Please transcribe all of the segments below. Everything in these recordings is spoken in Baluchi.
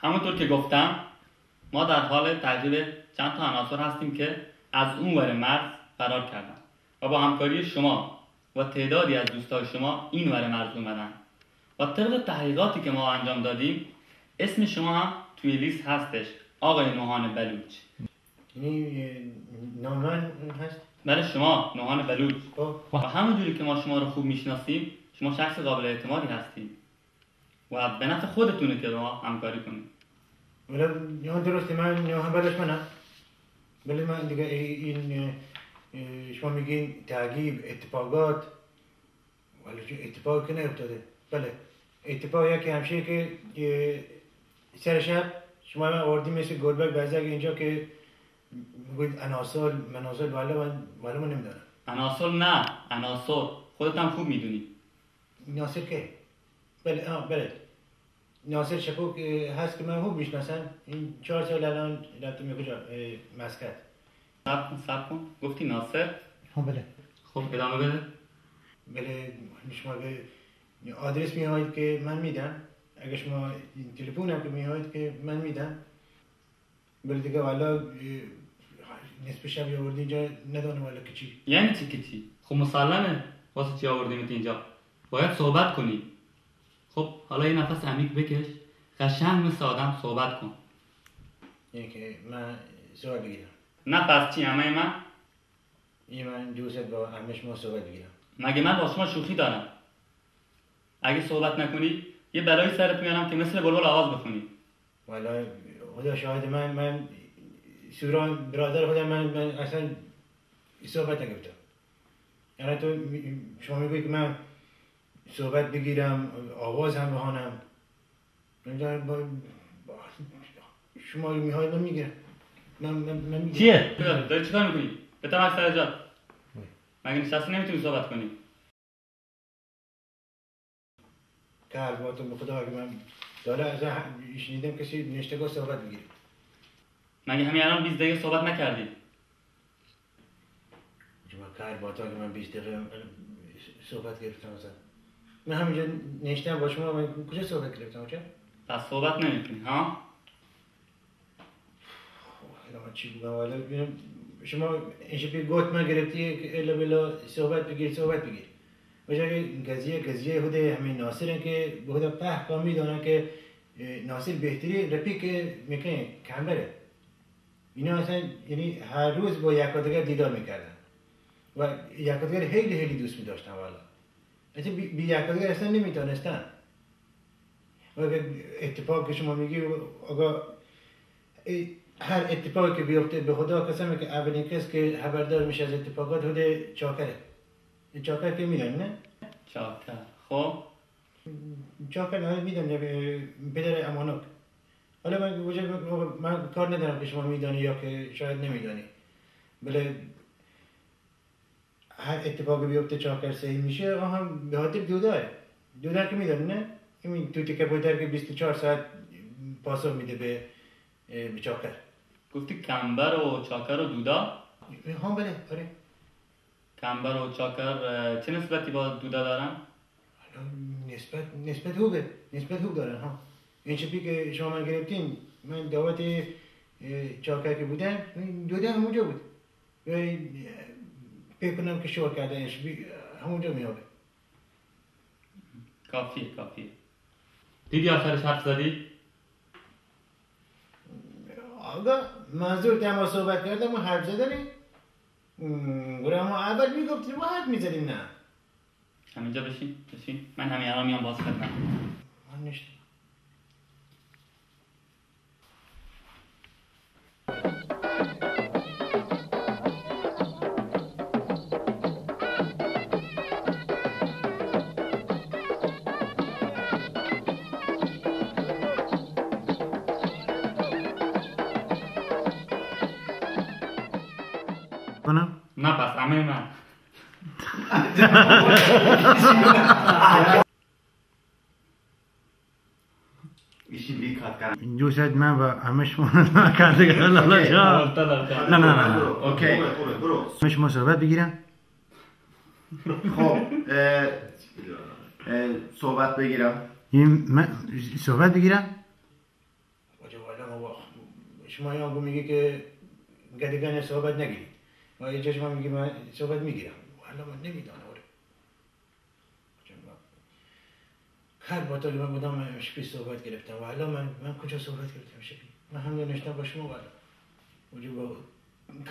همونطور که گفتم، ما در حال تعقیب چند تا عناصر هستیم که از اون ور مرز فرار کردن و با همکاری شما و تعدادی از دوستای شما این ور مرز اومدن و طبق تحقیقاتی که ما انجام دادیم، اسم شما هم توی لیست هستش، آقای نوحان بلوچ. یعنی، اه، نام من هست؟ بله، شما نوحان بلوچ. خب. و همونجوری که ما شما رو خوب می‌شناسیم، شما شخص قابل اعتمادی هستیم و به نفع خودتونه که با ما همکاری کنید. ولی یا درسته، من نوحان بلوچ منم. ولی من دیگه ای-، این، اه، اه، شما میگین تعقیب، اتفاقات، ولی چون اتفاقی که نیفتاده. بله، اتفاق یکی همشه که، اه، سر شب شما من آوردی مثل گربه بزگ اینجا که بود عناصر، مناصر، ولی من، ولی من نمی‌دانم. عناصر نه، عناصر. خودت هم خوب می‌دونی. ناصر که؟ بله، آه، بله. ناصر شکوک، اه، هست که من خوب می‌شناسم. این چهار سال الان رفتم یک جا، اه، مسقط. صبر کن، صبر کن. گفتی ناصر؟ ها، بله. خب، ادامه بده. بله، شما به آدرس می‌آیید که من می‌دم. اگه شما تلفن هم که می‌آیید که من می‌دم. بله دیگه، والا، اه، نصف شب آوردی اینجا، ندانم والا که چی. یعنی چی که چی؟ خب مسلمه، واسه چی آوردیمت اینجا؟ باید صحبت کنی. خب، حالا یه نفس عمیق بکش، قشنگ مثل آدم صحبت کن. یعنی که من صحبت بگیرم؟ نه، پس چی، همهٔ من؟ یه من دوست با همه شما صحبت بگیرم. مگه من با شما شوخی دارم؟ اگه صحبت نکنی، یه بلایی سرت میارم که مثل بلبل آواز بخونی. والا خدا شاهد، من، من سوران برادر خودم، من، من اصلاً صحبت نگفتم. یعنی تو می-، شما می‌گویی که من صحبت بگیرم، آواز هم بخوانم. من در با-، با-، شما می‌خواید من می‌گیرم. من، من، من می‌گیرم. چیه؟ داری چیکار می‌کنی؟ بتمش سر جات. مگه نشستی نمی‌تونی صحبت کنی؟ کار با تو به خدا، اگه من داره از هم شنیدم کسی نشته گفت صحبت بگیریم. مگه همین الان بیست دقیقه صحبت نکردیم؟ شما کار با تو، اگه من بیست دقیقه صحبت گرفتم مثلاً. من همینجا نشتم با شما، من کجا صحبت گرفتم آخه؟ پس صحبت نمی‌کنی، ها؟ خب، الان من چی بگم؟ والا ببینم، شما این شکلی گوت من گرفتی که الا بلا صحبت بگیر، صحبت بگیر. بجای قضیه، قضیه خود همین ناصر هن که به خدا پهکا می‌دانن که، اه، ناصر بهتری رفیق می‌کنه کمبره. اینا اصلاً، یعنی هر روز با یک و دیگر دیدار می‌کردن و یک و دیگر خیلی، خیلی دوست می‌داشتن والا. اصلاً بی، بی یک و دیگر اصلاً نمی‌تونستن. و اگر اتفاق که شما میگی، اگر ای، هر اتفاقی که بیفته، به خدا قسمه که اولین کس که خبردار می‌شه از اتفاقات خود چاکره. این چاکر که می‌دانی، نه؟ چاکر، خب. چاکر نه، می‌دانی، پدر امانک. حالا من گوجه، من کار ندارم که شما می‌دانی یا که شاید نمی‌دانی. بله، هر اتفاقی بیفته چاکر صحیح می‌شه، آها، به خاطر دوداه. دودا که می‌دانی، نه؟ همین توتی کبوتر که بیست و چهار ساعت پاسخ می‌ده به، اه، به چاکر. گفتی کمبر و چاکر و دودا؟ ها، بله، آره. کمبر و چاکر، اه، چه نسبتی با دودا دارن؟ نسبت، نسبت خوبه، نسبت خوب دارن، ها. این شبی که شما من گرفتین، من دعوت، اه، چاکر که بودم، دودا همونجا بود. اه، فکر کنم که شور کرده، این شبی همونجا میابه. کافیه، کافیه. دیدی آخرش حرف زدی؟ آقا، منظور که ما صحبت کردم و حرف زدنی؟ م، گره ما اول می‌گفتیم و حرف می‌زدیم، نه؟ همینجا بشین، بشین. من همین الان میام باز خدمت. من نشتم. کنم؟ نه، پس همه من. ایشی لیک خط کن. جو شاید من و همه شما نکرده، لالا جان. نه، نه، نه، نه. اوکی. برو، برو، برو. همه شما صحبت بگیرم. خب، اه، اه، صحبت بگیرم. این من صحبت بگیرم؟ شما یا گو میگی که گدگان صحبت نگیرید و اینجا شما میگی من صحبت میگیرم. والا من نمیدانم. کار با تو من بودم، من شپی صحبت گرفتم. والا من، من کجا صحبت گرفتم شپی؟ من هم نشتم با شما والا. اونجا با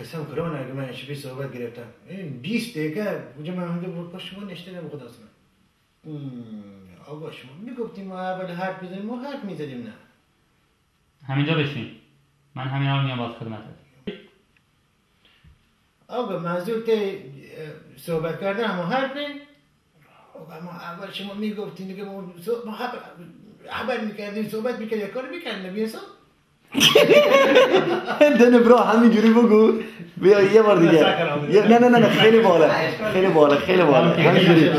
قسم قرآن اگه من شپی صحبت گرفتم، این بیست دقیقه اونجا من هم با شما نشتم خدا سنا. آقا شما میگفتیم ما اول حرف بزنیم، ما حرف میزدیم نه. همینجا بشین، من همین الان میام باز خدمتت. آقا منظور ته، اه، صحبت کردن همه حرفه؟ آقا ما اول شما میگفتین که ما صح-، ما خبر، خبر میکردیم، صحبت میکردیم، یک کار میکردیم، نبی حساب. دن برو همینجوری بگو. بیا یه بار دیگه. یه، نه، نه، نه، نه، خیلی بالا. خیلی بالا، خیلی بالا. همینجوری.